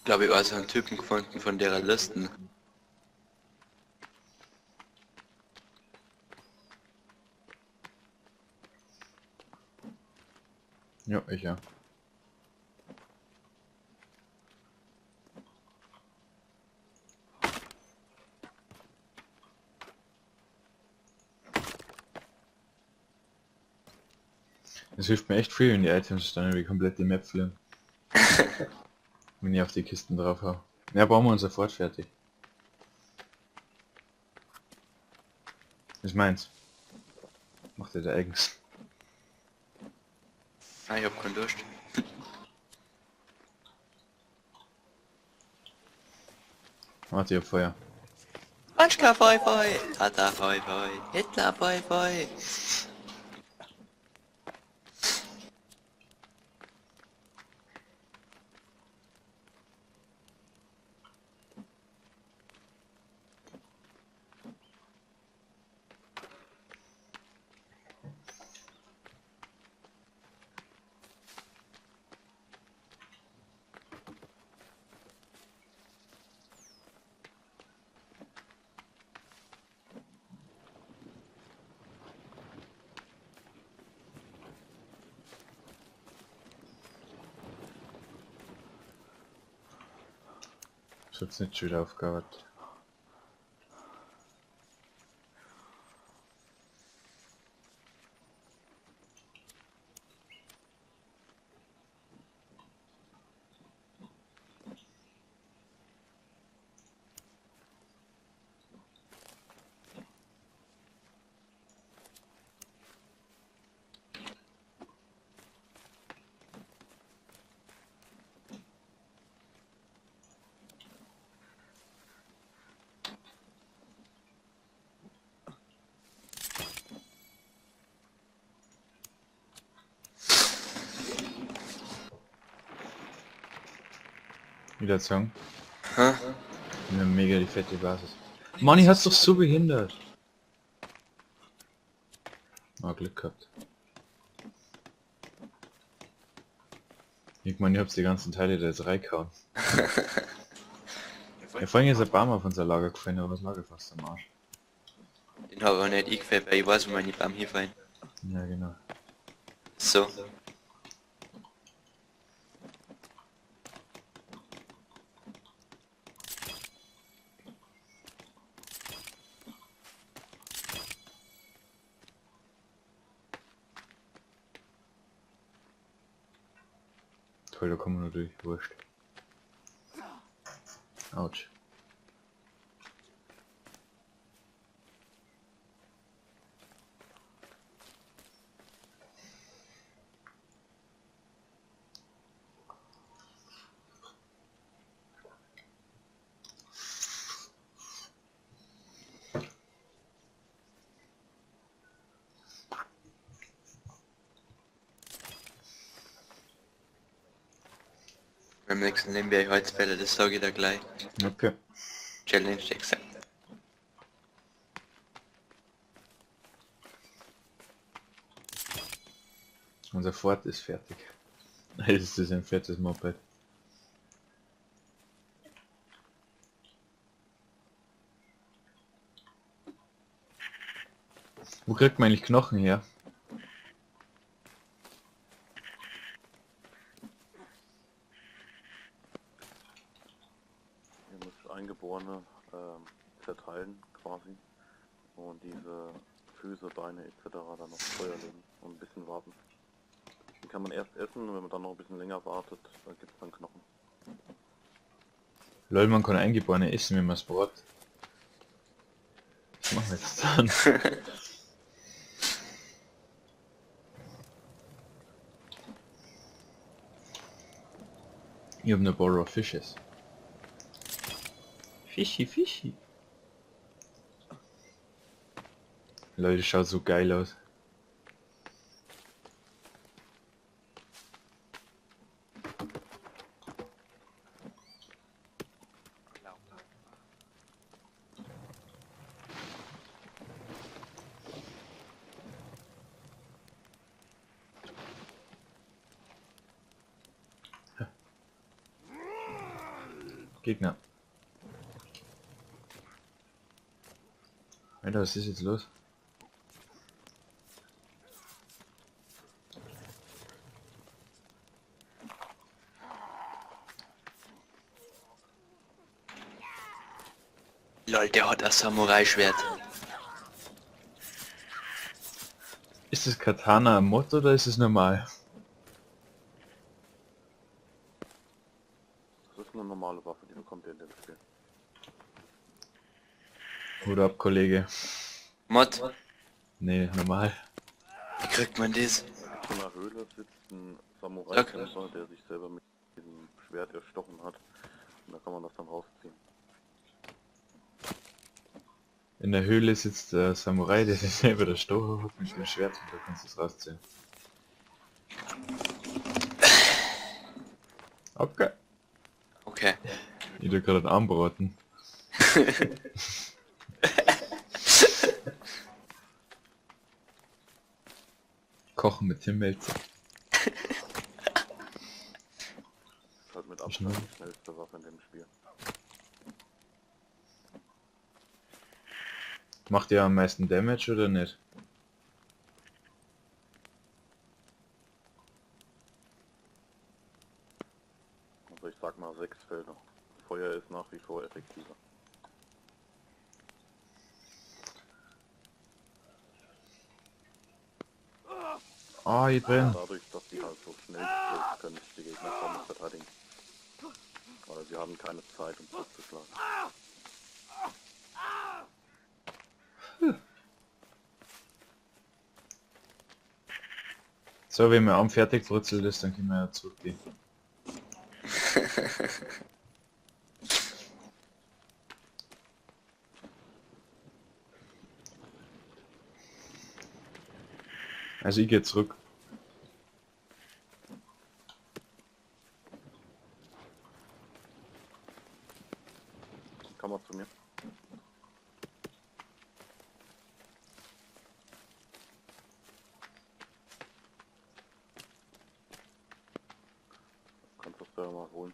Glaube ich, auch so einen Typen gefunden von der Listen. Ja, ich ja. Es hilft mir echt viel, wenn die Items dann irgendwie komplett die Map füllen. Wenn ich auf die Kisten drauf hau. Ja, bauen wir uns sofort fertig. Das ist meins. Macht ihr da eigens. Ah, ich hab keinen Durst. Warte, ich hab Feuer. Manschka voi voi, Tata voi voi, Hitler voi voi. Das hat's nicht schon wieder aufgehört. Wieder sagen. Hä? Ja, mega die fette Basis. Manni hat's doch so behindert. Ah, Glück gehabt. Ich meine, ich hab's die ganzen Teile da jetzt reingehauen. Ja, vorhin ist ein Baum auf unser Lager gefallen, aber das Lager fast am Arsch. Den habe ich auch nicht eingefällt, weil ich weiß, wo meine Baum hinfallen. Ja, genau. So. Toll, da kommen wir nur durch. Wurscht. Autsch. Beim nächsten Leben werde ich Holzfäller, das sage ich da gleich. Okay. Challenge accepted. Unser Fort ist fertig. Es ist ein fettes Moped. Wo kriegt man eigentlich Knochen her? Ihr müsst Eingeborene zerteilen quasi und diese Füße, Beine etc. dann noch Feuer legen und ein bisschen warten. Die kann man erst essen und wenn man dann noch ein bisschen länger wartet, dann gibt's dann Knochen. Lol, man kann Eingeborene essen, wenn man es braucht. Was machen wir jetzt dann? Ich hab ne Borrow Fishes. Fischi, Fischi. Leute, schaut so geil aus. Gegner. Alter, was ist jetzt los? Lol, der hat ein Samurai-Schwert. Ist das Katana ein Mod oder ist es normal? Das ist eine normale Waffe, die bekommt ihr in dem Spiel. Hut ab, Kollege. Mod, Nee, normal. wie kriegt man das? In einer Höhle sitzt ein Samurai-Kämpfer, der sich selber mit diesem Schwert erstochen hat. Und da kann man das dann rausziehen. In der Höhle sitzt der Samurai, der sich selber der Stocher hat mit dem Schwert und da kannst du es rausziehen. Okay. Okay. Ich tu gerade einen Arm braten. Kochen mit Tim Melzer. Ist halt mit Ich Abstand ne- die schnellste Waffe in dem Spiel. Macht ihr am meisten Damage oder nicht? Also ich sag mal 6 Felder. Feuer ist nach wie vor effektiver. Ah, ich brenn. Dadurch, dass die halt so schnell sind, können sich die Gegner kaum noch verteidigen. Oder sie haben keine Zeit, um zurückzuschlagen. So, wenn mein Arm fertig brutzelt ist, dann können wir ja zurückgehen. Also ich gehe zurück. Komm mal zu mir. Kannst das da mal holen.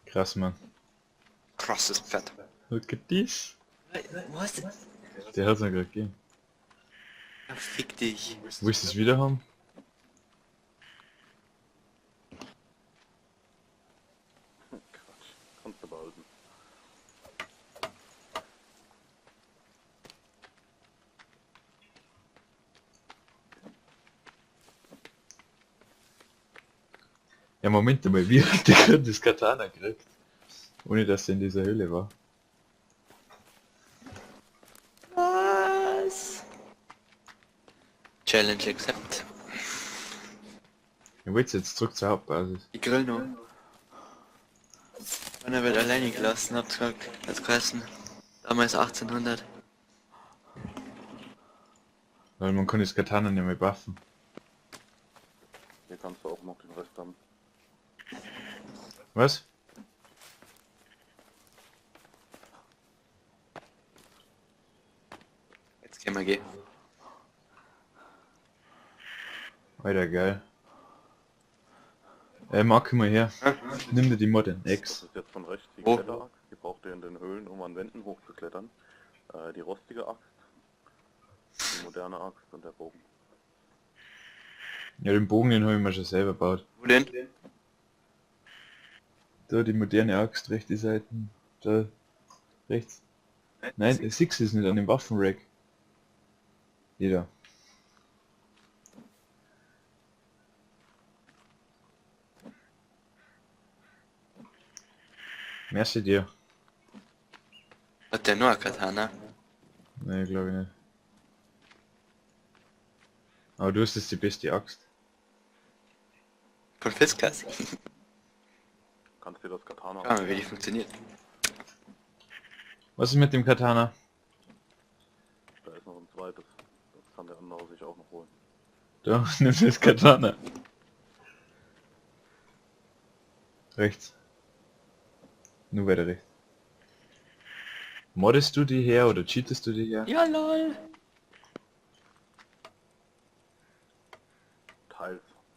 Krass, Mann. Krasses Pferd. Look at this. Was? Der hat's mir gerade gegeben. Ja, fick dich. Willst du es wieder haben? Quatsch. Kannst du behalten. Ja, Moment einmal, wie hat der gerade das Katana gekriegt? Ohne dass er in dieser Höhle war. Was? Challenge accept. Ich willst jetzt zurück zur Hauptbasis. Ich grill noch. Einer wird alleine gelassen, hab's gesagt. Hat's geheißen. Damals 1800. Weil man kann das Katana nicht mehr buffen. Hier kannst du auch noch den Rest haben. Was? Jetzt können wir gehen. Alter, geil. Ey, Marc, komm mal her. Nimm dir die Mod in Das X. ist jetzt von rechts die Wo? Kletteraxt, die braucht ihr in den Höhlen, um an Wänden hochzuklettern. Die rostige Axt, die moderne Axt und der Bogen. Ja, den Bogen, den habe ich mir schon selber gebaut. Wo denn? Da, die moderne Axt, rechte Seiten. Da, rechts. Nein, Six ist nicht an dem Waffenrack. Jeder. Merci dir. Hat der nur ein Katana? Nee, glaube ich nicht. Aber du hast jetzt die beste Axt. Von Fiskas. Kannst dir das Katana Schau mal, wie die funktioniert. Was ist mit dem Katana? Da ist noch ein zweites. Das kann der andere sich auch noch holen. Da, nimm das Katana. Rechts. Nur weiter rechts. Moddest du die her oder cheatest du die her? Ja lol.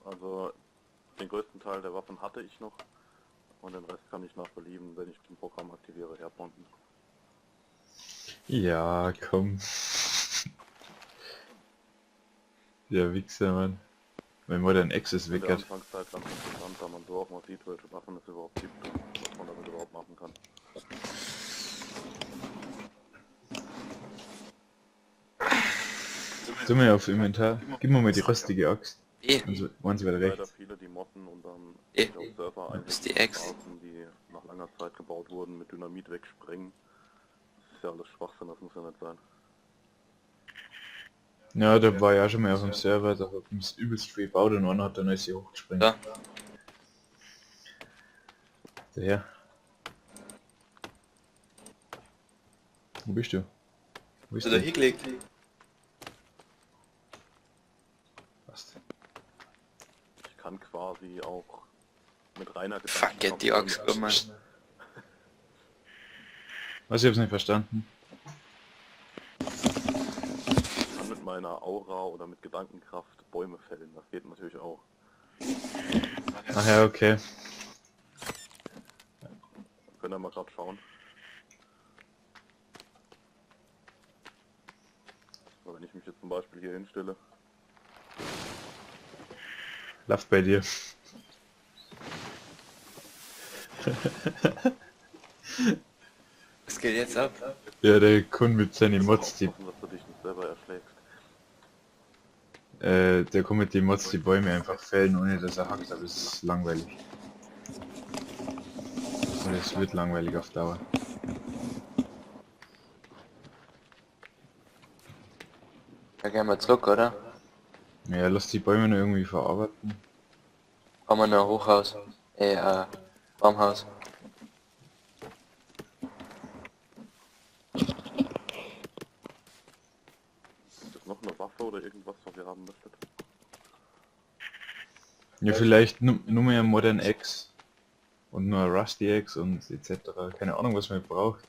Also den größten Teil der Waffen hatte ich noch und den Rest kann ich nach Belieben, wenn ich den Programm aktiviere, herpompen. Ja, komm. Der Wichser, Mann. Mein Modern X ist In der wickert. Anfangszeit ganz interessant, da man so auch mal sieht, welche Waffen es überhaupt gibt und was man damit überhaupt machen kann. Tu mir auf Inventar. Gib mir mal die rostige Axt. B. Und waren sie wieder Leider rechts. viele, die modden und dann Eh. sich auf Server Ist die einrichten, Axt. Basen, die nach langer Zeit gebaut wurden, mit Dynamit wegsprengen. Das ist ja alles Schwachsinn, das muss ja nicht sein. Ja, da war ja schon mal auf dem Server, da hat uns übelst viel gebaut und einer hat dann alles hier hochgesprengt. Da. Daher. Wo bist du? Wo bist Hast du da du? hingelegt? Passt. Ich kann quasi auch mit reiner Fuck it, die Axt, Gedankenkraft oh Mann. Was, ich hab's nicht verstanden. Ich kann mit meiner Aura oder mit Gedankenkraft Bäume fällen. Das geht natürlich auch. Ach ja, okay. Können wir mal gerade schauen. Aber wenn ich mich jetzt zum Beispiel hier hinstelle, Lauf bei dir. Was geht jetzt ab? Ja, der Kunde mit seinen Mods, die, aufpassen, dass du dich nicht selber erschlägst. der kommt mit den Mods die Bäume einfach fällen, ohne dass er hackt, aber es ist langweilig. Und es wird langweilig auf Dauer. Da gehen wir zurück, oder? Ja, lass die Bäume noch irgendwie verarbeiten. Kommen wir noch Hochhaus. Baumhaus. Ist das noch eine Waffe oder irgendwas, was ihr haben möchtet? Ja, vielleicht nur mehr Modern X und nur Rusty X und etc. Keine Ahnung, was man braucht.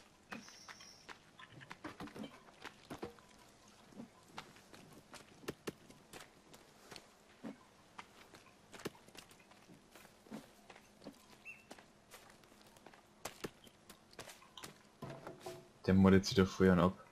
Der moddet sich da früher ab.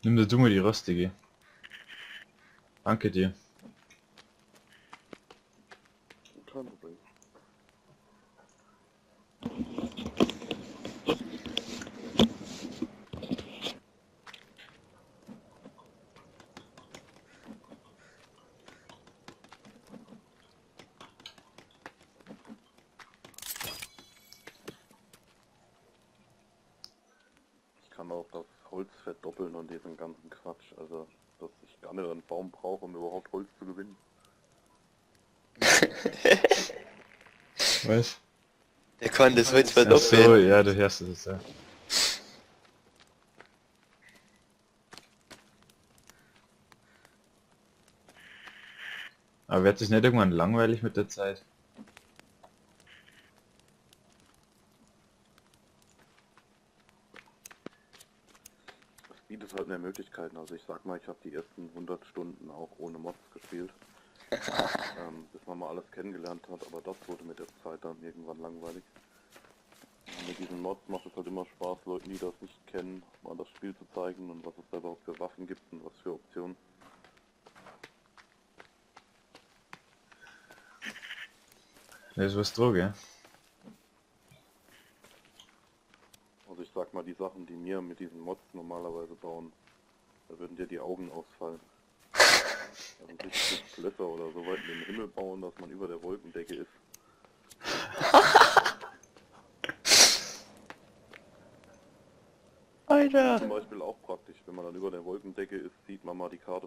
Nimm dir du mal die rostige. Danke dir. Kein Problem. Ich kann auch das Holz verdoppeln und diesen ganzen Quatsch. Also, dass ich gar nicht einen Baum brauche, um überhaupt Holz zu gewinnen. Was? Der kann das Holz Ach so, verdoppeln. ja, du hörst es ja. Aber wird es nicht irgendwann langweilig mit der Zeit? Es bietet halt mehr Möglichkeiten. Also ich sag mal, ich habe die ersten 100 Stunden auch ohne Mods gespielt. Bis man mal alles kennengelernt hat, aber das wurde mit der Zeit dann irgendwann langweilig. Und mit diesen Mods macht es halt immer Spaß, Leuten, die das nicht kennen, mal das Spiel zu zeigen und was es da überhaupt für Waffen gibt und was für Optionen. Da ist was dran, gell? Also ich sag mal, die Sachen, die mir mit diesen Mods normalerweise bauen, da würden dir die Augen ausfallen. Also richtig Schlösser oder so weit in den Himmel bauen, dass man über der Wolkendecke ist. Alter. Zum Beispiel auch praktisch, wenn man dann über der Wolkendecke ist, sieht man mal die Karte